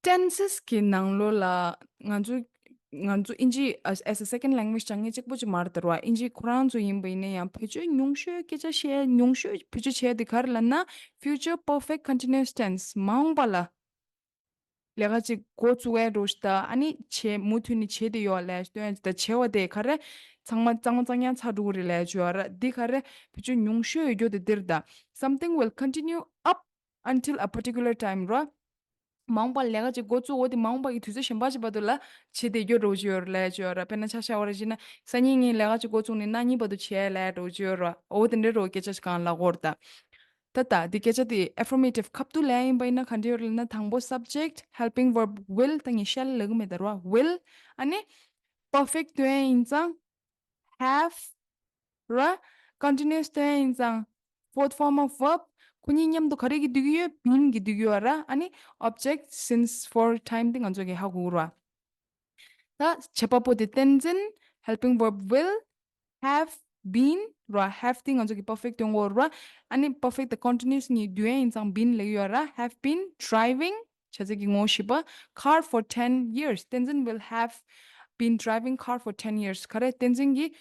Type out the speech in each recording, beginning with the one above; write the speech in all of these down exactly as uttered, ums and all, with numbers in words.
ཊེན་སི་གི་ནང་ལོགས་ལ་ང་ཚོ་ང་ཚོ་ཨིན་ཇི་as as a second language སྦྱང་མཁན་གཅིག་པོ་ཅིག་མ་རེད་ད་ར། ཨིན་ཇི་ཁོ་རང་ཚོ་ཡིན་པ་ཡིན་ན་ཡང་བེད་སྤྱོད་ཉུང་ཤོས་སྐད་ཆ་བཤད་ཉུང་ཤོས་བེད་སྤྱོད་བྱས་དེ་ག་རེ་ལབ་ན། future perfect continuous tense མ་འོངས་པ་ལ་ལས་ཀ་ཅིག་འགོ་བཙུགས་ཡས་འགྲོ་ཞིག་ད། ཨ་ནི་བྱེད་མུ་མཐུད་ནས་བྱེད་དེ་ཡོད་ལབ་སྟོན་ཡས་ཅིག་ད། བྱེད་པ་དེ་ག་རེ་ཚང་མ་གཙང་མ་གཙང་རྐྱང་ཚར་འགྲོ་གི་རེད་ལབ་ཡས་ཅིག་ཡོད་ར། འདི་ག་རེ་བེད་སྤྱོད་ཉུང་ཤོས་ཡོད་རྒྱུ་དེ་འདིར་ད། Something will continue up until a particular time ར། མ་འོངས་པར་ལས་ཀ་ཅིག་འགོ་བཙུགས། འོ་དེ་མ་འོངས་པ་གི་དུས་ཚོད་གཞན་པ་ཅིག་བར་དུ་ལ་བྱེད་བསྡད་རྒྱུ་འདྲ་བོ་ཅིག་ཡོད་རེད་ལབ་ཡས་ཅིག་ཡོད་ར། དཔེར་ན་ཆ་བཞག་པ་རེད་བྱས་ན་སང་ཉིན་ངས་ལས་ཀ་ཅིག་འགོ་བཙུགས་ནས་གནངས་ཉིན་བར་དུ་བྱེད་ཡས་ལབ་ཡས་འདྲ་བོ་ཅིག་ཡོད་ར། འོ་དེ་འདྲ་འདྲ་བོ་སྐད་ཆ་ཅིག་གང་ལབ་དགོས་རེད་ད། ད་ད་འདི་སྐད་ཆ་དེ་affirmative ཁ་ཐུག་ལབ་ཡས་ཡིན་པ་ཡིན་ན་ག་འདྲ་ཡོད་རེད་ལབ་ན། དང་པོ་subject helping verb will ད་ངས་shall ལབ་ཀྱི་མེད་ད་ར། will ཨ་ནི་perfect སྟོན་ཡས་ཡིན་ཙང་have ར། continuous སྟོན་ཡིན་ཙང་fourth form of verb ཁོ་གཉིས་མཉམ་དུ་ག་རེ་གིས་བསྡུས་ཀྱི་ཡོད། been གིས་བསྡུས་ཀྱི་ཡོད་ར། ཨ་ནི་object since for time དེ་ང་ཚོ་གིས་ཧ་གོ་གི་ར། ད་བྱེད་པ་པོ་དེ་བསྟན་འཛིན། helping verb will have been ར། have དེ་ང་ཚོ་གིས་perfect སྟོན་གྱི་ཡོད་ར། ཨ་ནི་perfect དང་continuous གཉིས་བསྡུས་ཡས་ཡིན་ཙང་been ལབ་ཀྱི་ཡོད་ར། have been driving བྱ་ཚིག་གི་ངོ་བོ་བཞི་པ། car for ten years བསྟན་འཛིན་will have been driving car for ten years ག་རེ། བསྟན་འཛིན་གྱིས་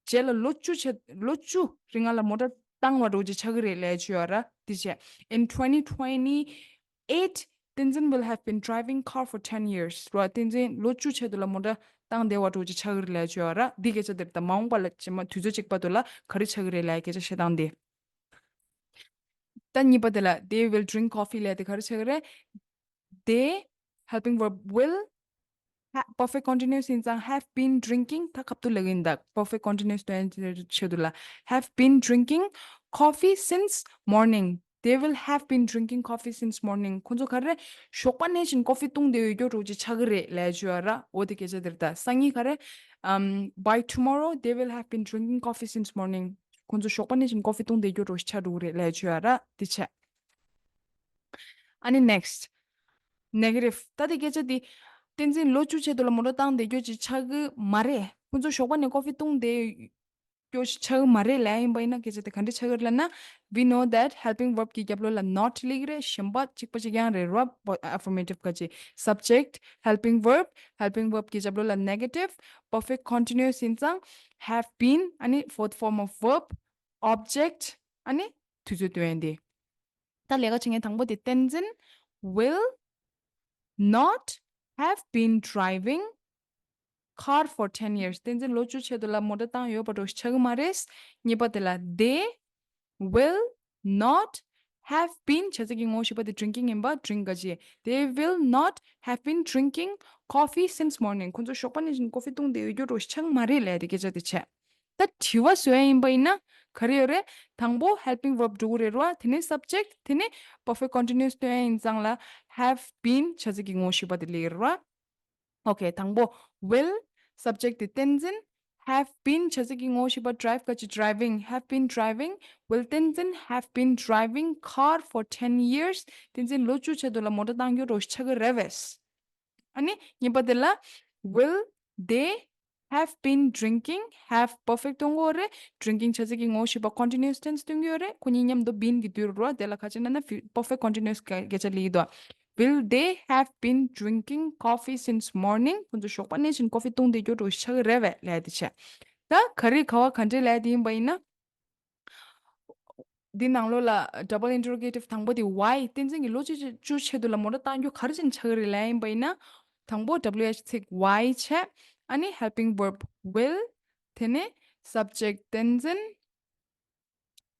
རྗེས་ལ་ལོ་བཅུ་ཆ་ལོ་བཅུ་རིང་ང་ལ་མོ་ཊ་བཏང་བ་འདྲ་བོ་ཅིག་ཆགས་ཀྱི་རེད་ལབ་ཡས་ཅིག་ཡོད་ར། དེ་བྱས། In twenty twenty-eight བསྟན་འཛིན་will have been driving car for ten years ར། བསྟན་འཛིན་ལོ་བཅུ་ཆེད་དུ་ལ་མོ་ཊ་བཏང་བསྡད་པ་འདྲ་བོ་ཅིག་ཆགས་ཀྱི་རེད་ལབ་ཡས་ཅིག་ཡོད་ར། འདི་སྐད་ཆ་དེ་རེད་ད། མ་འོངས་པ་ལ་རྗེས་མ་དུས་ཚོད་གཅིག་བར་དུ་ལ་ག་རེ་ཆགས་ཀྱི་རེད་ལབ་ཡས་སྐད་ཆ་བཤད་སྟངས་དེ། ད་གཉིས་པ་དེ་ལ་they will drink coffee ལབ་ཡས་དེ་ག་རེ་ཆགས་ཀྱི་རེད། They helping verb will ha- perfect continuous ཡིན་ཙང་have been drinking ད་ཁ་ཐུག་ལབ་ཀྱི་ཡིན་ད། perfect continuous སྟོན་ཆེད་དུ་ལ་have been drinking coffee since morning they will have been drinking coffee since morning ཁོ་ཚོ་ག་རེ་ཞོགས་པ་ནང་བཞིན་ཀོ་ཧྥི་བཏུང་བསྡད་ཡོད་རྒྱུ་འདྲ་བོ་ཅིག་ཆགས་ཀྱི་རེད་ལབ་ཡས་ཅིག་ཡོད་ར། འོ་དེ་སྐད་ཆ་དེ་རེད་ད། སང་ཉིན་ག་རེ་um, by tomorrow they will have been drinking coffee since morning ཁོ་ཚོ་ཞོགས་པ་ནང་བཞིན་ཀོ་ཧྥི་བཏུང་བསྡད་རྒྱུ་འདྲ་བོ་ཅིག་ཆགས་འགྲོ་གི་རེད་ལབ་ཡས་ཅིག་ཡོད་ར། དེ་བྱས། ཨ་ནི་next negative ད་དེ་སྐད་ཆ་དེ། བསྟན་འཛིན་ལོ་བཅུ་ཆེད་དུ་ལ་མོ་ཊ་བཏང་བསྡད་རྒྱུ་ཅིག་ཆགས་ཀྱི་མ་རེད། ཁོ་ཚོ་ཞོགས་པ་ནས་ཀོ་ཧྥི་བཏུང་བསྡད་རྒྱུ་ཅིག་ཆགས་ཀྱི་མ་རེད་ལབ་ཡིན་པ་ཡིན་ན་སྐད་ཆ་དེ་ག་འདྲ་ཆགས་ཀྱི་རེད་ལབ་ན། We know that helping verb གི་རྒྱབ་ལོགས་ལ་not སླེབས་ཀྱི་རེད། གཞན་པ་གཅིག་པ་གཅིག་རྐྱང་རེད་ར། affirmative ག་ཅིག subject helping verb helping verb གི་རྒྱབ་ལོགས་ལ་negative perfect continuous ཡིན་ཙང་have been ཨ་ནི་fourth form of verb object ཨ་ནི་དུས་ཚོད་སྟོན་ཡས་དེ། ད་ལས་ཀ་བྱེད་མཁན་དང་པོ་དེ་བསྟན་འཛིན་will not have been driving car for ten years བསྟན་འཛིན་ལོ་བཅུ་ཆེད་དུ་ལ་མོ་ཊ་བཏང་ཡོད་པ་འདྲ་བོ་ཆགས་ཀྱི་མ་རེད། གཉིས་པ་དེ་ལ་they will not have been བྱ་ཚིག་གི་ངོ་བོ་བཞི་པ་དེ་drinking ཡིན་པ་drink ག་ཅི། They will not have been drinking coffee since morning ཁོ་ཚོ་ཞོགས་པ་ནང་བཞིན་ཀོ་ཧྥི་བཏུང་བསྡད་ཡོད་རྒྱུ་འདྲ་བོ་ཆགས་ཀྱི་མ་རེད་ལབ་ཡས་དེ་སྐད་ཆ་དེ་བྱས། ད་དྲི་བ་བཟོ་ཡ་ཡིན་པ་ཡིན་ན་ག་རེ་ཡོད་རེད། དང་པོ་helping verb འགྲོ་གི་རེད་ར། དེ་ནས་subject དེ་ནས་perfect continuous སྟོན་ཡ་ཡིན་ཙང་ལ་have been བྱ་ཚིག་གི་ངོ་བོ་བཞི་པ་དེ་སླེབས་ཀྱི་རེད་ར། Okay དང་པོ་will subject དེ་བསྟན་འཛིན། have been བྱ་ཚིག་གི་ངོ་བོ་བཞི་པ་drive ག་ཅི་driving have been driving will བསྟན་འཛིན་have been driving car for ten years བསྟན་འཛིན་ལོ་བཅུ་ཆེད་དུ་ལ་མོ་ཊ་བཏང་རྒྱུ་འདྲ་བོ་ཆགས་ཀྱི་རེད་བས། ཨ་ནི་གཉིས་པ་དེ་ལ་will they have been drinking have perfect སྟོན་གྱི་ཡོད་རེད། drinking བྱ་ཚིག་གི་ངོ་བོ་བཞི་པ་continuous tense སྟོན་གྱི་ཡོད་རེད། ཁོ་གཉིས་མཉམ་དུ་been གྱི་དུས་རུ་རོ་དེ་ལ་ག་ཅི་ན་ན་perfect continuous སྐད་ཆ་ལབ་ཀྱི་འདུག Will they have been drinking coffee since morning ཁོ་ཚོ་ཞོགས་པ་ནང་བཞིན་ཀོ་ཧྥི་བཏུང་བསྡད་རྒྱུ་འདྲ་བོ་ཆགས་ཀྱི་རེད་བས་ལབ་ཡས་དེ་བྱས། ད་ག་རེ་ག་བ་ག་འདྲས་ལབ་ཡས་དེ་ཡིན་པ་ཡིན་ན། འདི་ནང་ལོགས་ལ་double interrogative དང་པོ་དེ་why བསྟན་འཛིན་གྱིས་ལོ་བཅུ་བཅུ་ཆེད་དུ་ལ་མོ་ཊ་བཏང་རྒྱུ་ག་རེ་བྱས་ཆགས་ཀྱི་རེད་ལབ་ཡིན་པ་ཡིན་ན། དང་པོ་W H ཚིག་why བྱས། ཨ་ནི་helping verb will དེ་ནས་subject བསྟན་འཛིན།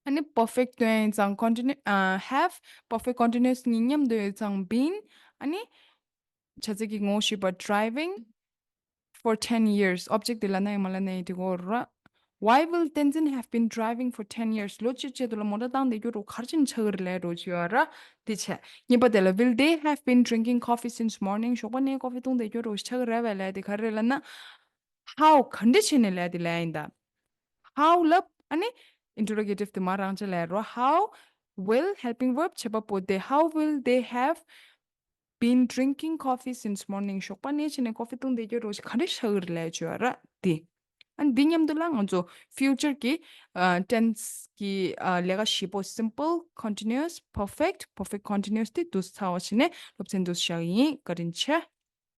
ཨ་ནི་perfect སྟོན་ཡིན་ཙང་continu- ཨ་have perfect continuous གཉིས་མཉམ་དུ་ཡོད་ཙང་been ཨ་ནི་བྱ་ཚིག་གི་ངོ་བོ་བཞི་པ་driving for ten years object དེ་ལབ་ན་ཡང་མ་ལབ་ན་ཡང་དེ་གོ་ར། Why will Tenzin have been driving for ten years? ལོ་བཅུ་ཆེད་དུ་ལ་མོ་ཊ་བཏང་བསྡད་རྒྱུ་འདྲ་བོ་ག་རེ་བྱས་ནས་ཆགས་ཀྱི་རེད་ལབ་འདྲ་བོ་ཅིག་ཡོད་ར། དེ་བྱས། གཉིས་པ་དེ་ལ་Will they have been drinking coffee since morning? ཞོགས་པ་ནས་ཀོ་ཧྥི་བཏུང་བསྡད་རྒྱུ་འདྲ་བོ་ཆགས་ཀྱི་རེད་པས་ལབ་དེ་ག་རེ་རེད་ལབ་ན། How ག་འདྲ་བྱས་ནས་ལབ་དེ་ལབ་ཡིན་ད། How ལབ་ཨ་ནི་interrogative དེ་མར་རང་བྱས་ལབ་རོ། How will helping verb བྱེད་པ་པོ་དེ། How will they have been drinking coffee since morning? ཞོགས་པ་ནས་བྱས་ནས་ཀོ་ཧྥི་བཏུང་བསྡད་རྒྱུ་འདྲ་བོ་ཞིག་ག་འདྲ་ཆགས་ཀྱི་རེད་ལབ་བྱས་ཡོད་ར་དེ། ཨ་ནི་འདི་མཉམ་དུ་ལ་ང་ཚོ་future གི་ཨ་tense གི་ཨ་ལས་ཀ་བཞི་པོ། simple, continuous, perfect, perfect continuous དེ་འདུག་ཚར་བ་བྱས་ནས་སློབ་ཚན་འདུག་བཞག་གི་ཡིན། བཀའ་དྲིན་ཆེ།